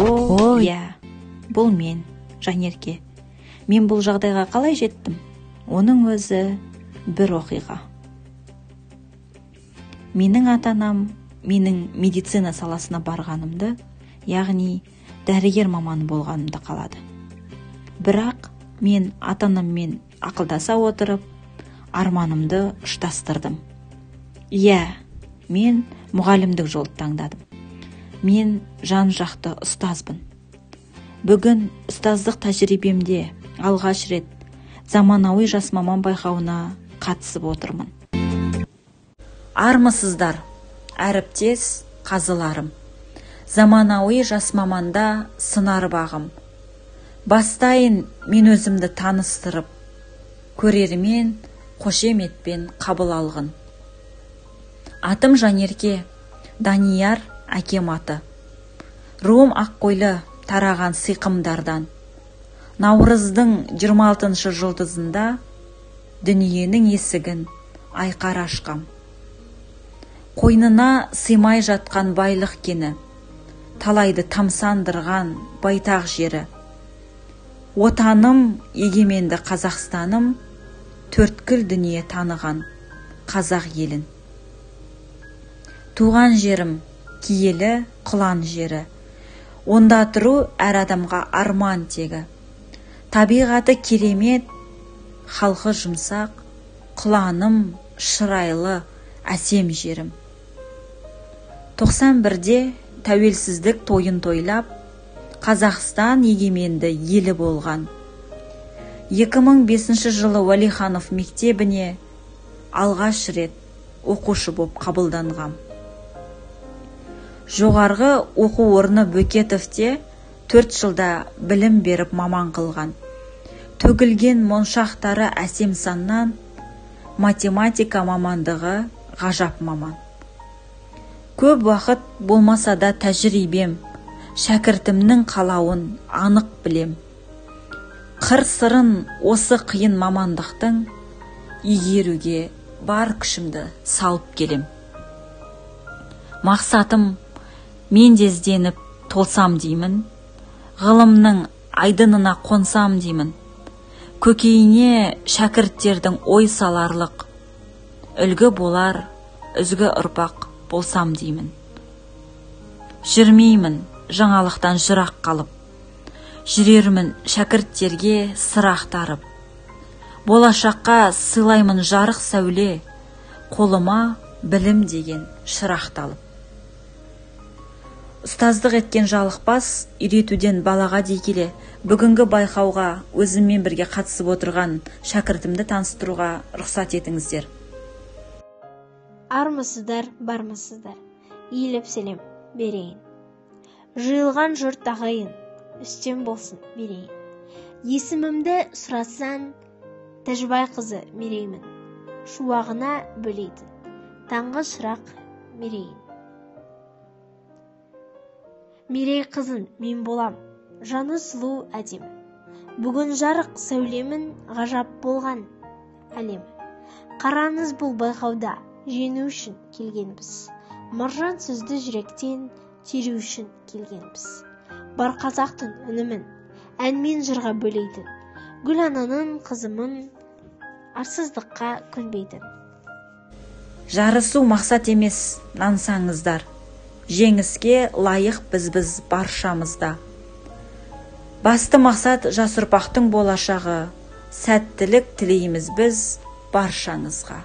О, иә, бұл мен, Жанерке. Мен бұл жағдайға қалай жеттім? Оның өзі бір оқиға. Менің ата-анам менің медицина саласына барғанымды, яғни дәрігер маманы болғанымды қалады. Бірақ мен ата-анаммен ақылдаса отырып, арманымды ұштастырдым. Иә, мен мұғалімдік жолды таңдадым. Мен жан-жақты ұстазбын. Бүгін ұстаздық тәжірибемде алғаш рет заманауи жас маман байқауына қатысып отырмын. Армысыздар, әріптес қазыларым. Заманауи жас маманда сынар бағым. Бастайын мен өзімді таныстырып, көрермен қошеметпен қабыл алғын. Атым Жанерке, Данияр әкем аты. Руым Аққойлы тараған сиқымдардан. Наурыздың 26-шы жұлдызында дүниенің есігін айқара ашқам. Қойнына сыймай жатқан байлық кені, талайды тамсандырған байтақ жері. Отаным, егеменді Қазақстаным, төрткүл дүние таныған қазақ елін. Туған жерім, киелі құлан жері. Онда тұру әр адамға арман тегі. Табиғаты керемет, халқы жұмсақ, құланым шырайлы әсем жерім. 91-де тәуелсіздік тойын тойлап, Қазақстан егеменді елі болған. 2005 жылы Уәлиханов мектебіне алғаш рет оқушы боп қабылданғам. Жоғарғы оқу орны Бөкетовте 4 жылда білім беріп маман қылған. Төгілген моншақтары әсем саннан, математика мамандығы ғажап маман. Көп уақыт болмаса да тәжірибем, шәкіртімнің қалауын анық білем. Қыр сырын осы қиын мамандықтың игеруге бар күшімді салып келем. Мақсатым мен де ізденіп толсам деймін, ғылымның айдынына қонсам деймін. Көкейіне шәкірттердің ой саларлық, үлгі болар үзгі ұрпақ болсам деймін. Жүрмеймін жаңалықтан жырақ қалып, жүрермін шәкірттерге сыр ақтарып. Болашаққа сыйлаймын жарық сәуле, қолыма білім деген шырақталып. Ұстаздық еткен жалықпас, үйретуден балаға дей келе, бүгінгі байқауға өзіммен бірге қатысып отырған шәкіртімді таныстыруға рұқсат етіңіздер. Армысыздар, бармысыздар, иіліп сәлем берейін. Жиылған жұрт ағайын, үстем болсын мерейін. Есімімді сұрасаң, Тәжібай қызы Мереймін. Шуағына бөлейтін, таңғы шырақ Мерейін. Мерей қызын мен болам, жаны сұлу әдемі. Бүгін жарық сәулемін, ғажап болған әлемі. Қараңыз бұл байқауда, жеңу үшін келгенбіз. Маржан сөзді жүректен теру үшін келгенбіз. Бар қазақтың үнімін, әнмен жырға бөлейтін. Гүл ананың қызымын, арсыздыққа көнбейтін. Жарысу мақсат емес, нансаңыздар. Жеңіске лайық біз баршамызда. Басты мақсат жас ұрпақтың болашағы. Сәттілік тілейміз біз баршаңызға.